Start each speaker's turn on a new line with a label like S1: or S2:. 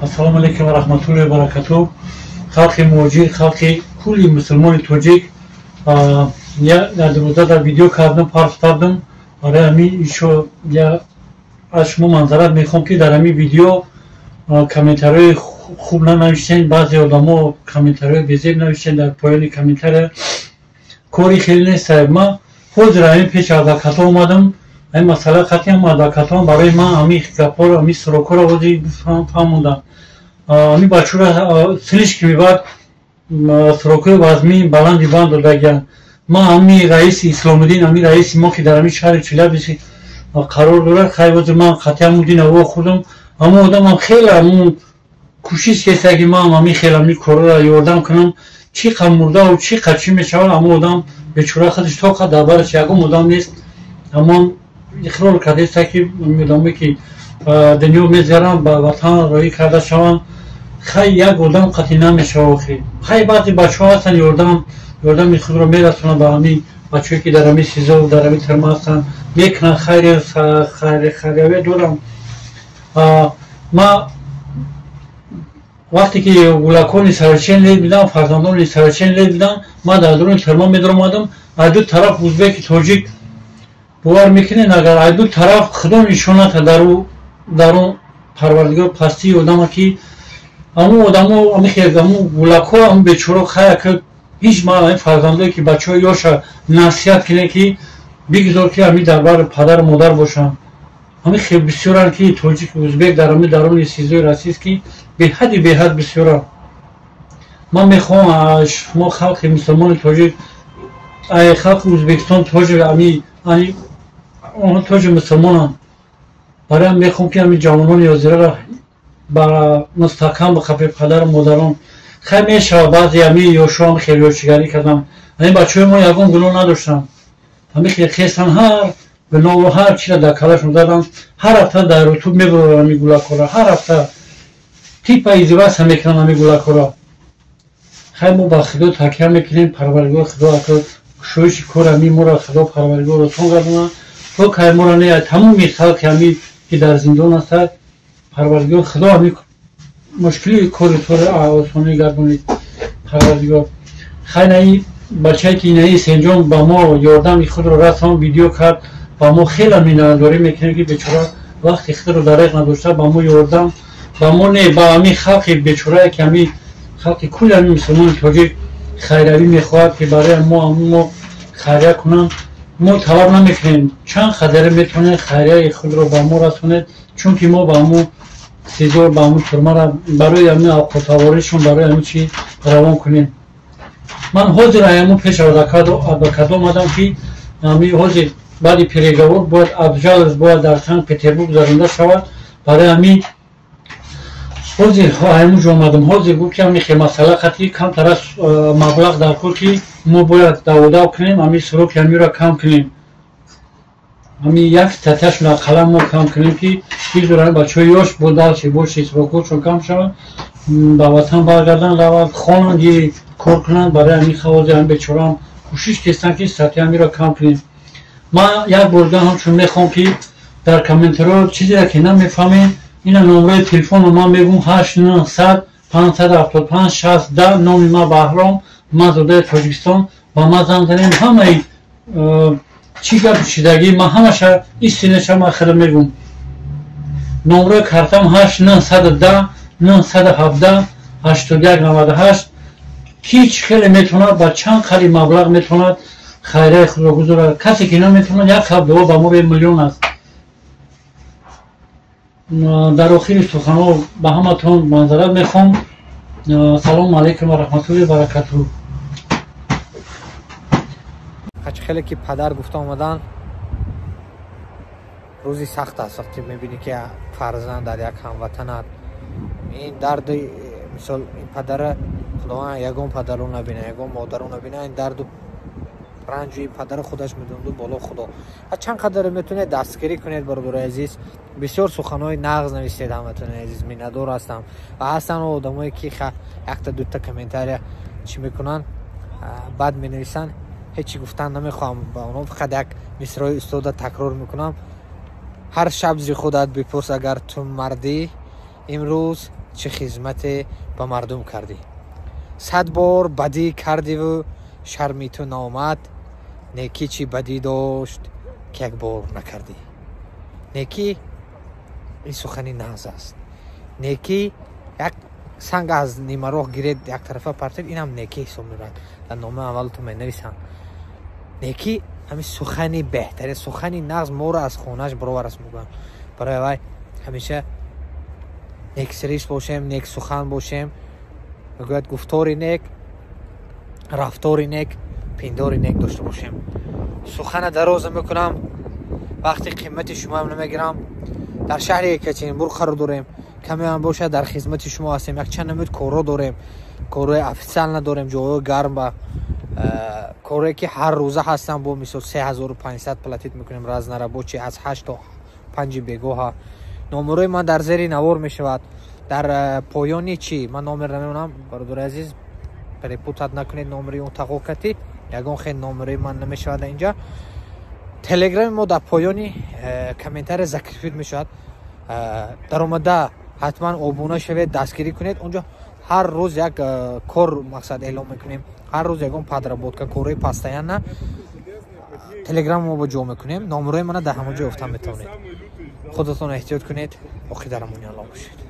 S1: Ассалому алайкум ва раҳматуллоҳи ва баракатуҳ. Халқи муҳоҷир, халқи кулли мусулмони тоҷик, я дар рӯза дар видео кардам, партофтам. Барои ҳамин ишо я аз шумо манзарат мехоҳам, ки дар ҳамин видео комментариҳои хуб нанавиштен. Баъзе одамо комментариҳои безеб навиштен дар поёни комментария. Кори хеле нест. Ман ҳозир ҳамин пеш адвокатҳо омадам. Ҳамин масъала қатъи ҳам адвокатҳо барои ман ҳамин гапҳоро, ҳамин срокҳоро ҳозир фаҳмондам. Ҳамин бачаҳоро слишком баъд срокҳои вазмин баланди банд додагианд. Ман ҳамин раиси Исломиддин, ҳамин раиси мо, ки дар ҳамин шаҳри Челябинск қарор дорад, хай ҳозир ман қатъи ҳамун дина вохӯрдам. Ҳамон одамам хеле ҳамун кӯшиш кеста, ки ман ҳамин хел ҳамин корро ёрдам кунам. Чӣ қа мурдаву чӣ қа чӣ мешавад, ҳамон одам бечора худаш тоқа дар бараш ягон одам нест. Ҳамон иқрор кардааст, ки одамое ки дунё мезгаранд, ба ватан роҳӣ карда шаванд. Хай як одам қатъи намешава охи. Хай баъзе бачаҳо ҳастанд, ёрдами худро мерасонанд ба ҳамин бачаҳое, ки дар ҳамин СИЗО, дар ҳамин тюрьма ҳастанд, мекунанд, хайри хайрияве доранд. Ман вақте ки гулакони совершеннолетний будам, фарзандони совершеннолетний будам, ман дар дуруни тюрьма медаромадам. Аз ду тараф узбеки, тоҷик, бовар мекунед, агар аз ду тараф худо нишоната дар он парвардигор пастии одама, ки ҳамун одамо, ҳамун гулакҳо, ҳамун бечоро. Хай, ҳеҷ ман ҳамин фарзандое, ки бачаҳои ёша насиҳат кунед, ки бигзор, ки ҳамин дар бари падару модар бошанд. Ҳамин хел бисёранд, ки тоҷик, узбек дар ҳамин даруни СИЗОи российский беҳади беҳад бисёранд. Ман мехоҳам шумо халқи мусулмони тоҷик, халқи Узбекистон, тоҷик, ами онҳо тоҷи мусулмонанд. Барои мехоҳам, ки ҳамин ҷавонони ҳозираро ба мустаҳкам бихапед падару модарон. Хай, мешавад, баъзе ҳамин ёшоам хеле ёшигарӣ кардам. Ҳамин бачаҳои мо ягон гуноҳ надоштанд. Ҳамин хел хестан, ҳар гуноҳу ҳар чиза дар калашон заданд. Ҳар ҳафта дар Ютуб мебароранд ҳамин гулакҳоро, ҳар ҳафта типа издеваться мекунанд ҳамин гулакҳоро. Хай, мо ба Худо такя мекунем. Парвардигор Худо кушоиши кор ҳамин моро Худо парвардигор осон гардонад. То кай моро не, тамоми халқи ҳамин, ки дар зиндон ҳастад, парвардигор Худо ҳамин мушкили кори туро осонӣ гардонид, парвардигор. Хай, наи бачае, ки наи Сенҷон ба мо ёрдами худро расон, видео кард ба мо, хеле миннатдорӣ мекунем, ки бечора вақти худро дареғ надошта ба мо ёрдам, ба мо не, ба ҳамин халқи бечорае, ки ҳамин халқи кулли ҳамин мусулмони тоҷик хайравӣ мехоҳад, ки барои мо хайрия кунанд. Мо талаб намекунем, чанд қадаре метавонед хайрияи худро ба мо расонед, чунки мо ба ҳамун СИЗО, ба ҳамун тюрьмара барои ҳамин авқотаворишон, барои ҳамин чи равон кунем. Ман ҳозир ҳамун пеш адвокат омадам, ки ҳамин ҳозир баъди переговор бояд обжаловать бояд дар Санкт Петербург гузаронда шавад. Барои ҳамин ҳозир ҳамун ҷо омадам. Ҳозир гуфт, ки ҳамин хел масъала қатъи камтар аз маблағ дар кор, ки мо бояд даводав кунем, ҳамин сроки ҳаминро кам кунем, ҳамин як статьяшон ақаллан мо кам кунем, ки бигзор ҳамин бачаҳои ёш бо дальше больше срокҳошон кам шавад, ба ватан баргарданд, раванд, хонанд, кор кунанд. Барои ҳамин ҳозир ҳамин бечораам кӯшиш кестанд, ки статья ҳаминро кам кунем. Ман як бор дига ҳамчун мехоҳам, ки дар комментариҳо чизеро, ки намефаҳмем, ина номраи телефонро ман мегӯм: 8 900 575 60 10. Номи ман Баҳром, ман зодаи Тоҷикистон. Ба ман занг занем, ҳамаи чӣ гап шидагӣ ман ҳамаша истинаша ман хеле мегӯм. Номраи картам 8 910 917 81 98. Ки чӣ хеле метавонад, ба чанд қадри маблағ метавонад хайрияи худро гузорад. Касе ки наметавонад, як хаб дуо ба мо миллион аст. Дар охири суханҳо ба ҳаматон манзарат мехоҳам. Салому алайкум ва раҳматуллоҳи баракатуҳ.
S2: Хеле ки падар гуфта омадан, рӯзи сахт аст, вақте мебинӣ, ки фарзанд дар як ҳамватанат ин дарди, мисол, ин падара Худованд ягон падарро набина, ягон модарро набина. Ин дарду ранҷу ин падара худаш медонаду боло Худо. Чанд қадаре метавонед дастгирӣ кунед, бародарои азиз. Бисёр суханҳои нағз нависед, ҳамватанои азиз, миннатдор ҳастам. Ва ҳастанд одамое, ки якта дута комментария чӣ мекунанд, бад менависанд. Ҳечи гуфтан намехоҳам ба онҳо, фақат як мисрои устода такрор мекунам: «Ҳар шаб зи худат бипурс, агар ту мардӣ, Имрӯз чӣ хизмате ба мардум кардӣ? 100 бор бадӣ кардиву шарми ту наомад, некӣ чӣ бадӣ дошт, ки як бор накардӣ? Некӣ ин сухани нағз аст. Некӣ як санг аз нимароҳ гиред, як тарафа партед, инам некӣ ҳисоб мебарад. Дар номаи аввалатон менависанд. Некӣ ҳамин сухани беҳтарин, сухани нағз моро аз хонааш баровар аст, мегӯянд. Барои вай ҳамеша нексириш бошем, нексухан бошем. Мегӯяд, гуфтори нек, рафтори нек, пиндори нек дошта бошем. Сухана дароза мекунам, вақти қимати шумоам намегирам. Дар шаҳри Екатеринбург қарор дорем, камеам бошад, дар хизмати шумо ҳастем. Якчанд намуд корҳо дорем, корҳои официально дорем, ҷойҳои гарм ба корҳое ки ҳар рӯза ҳастанд, бо мисол 3500 платить мекунем, разнорабочий аз 8 то 5 бегоҳа. Номерои ман дар зери навор мешавад, дар поёни чӣ ман номер намемонам. Бародари азиз, перепутать накунед номери он тағокати, ягон хел номерои ман намешавад инҷа. Телеграми мо дар поёни комментария закрепить мешавад. Даромада ҳатман обуна шавед, дастгирӣ кунед. Онҷо ҳар рӯз як кор мақсад эълон мекунем, ҳар рӯз ягон подработка, корҳои постоянно телеграм мо ба ҷо мекунем. Номерои мана дар ҳамон ҷо ёфта метавонед. Худатон эҳтиёт кунед. Боқӣ дар амони Аллоҳ бошед.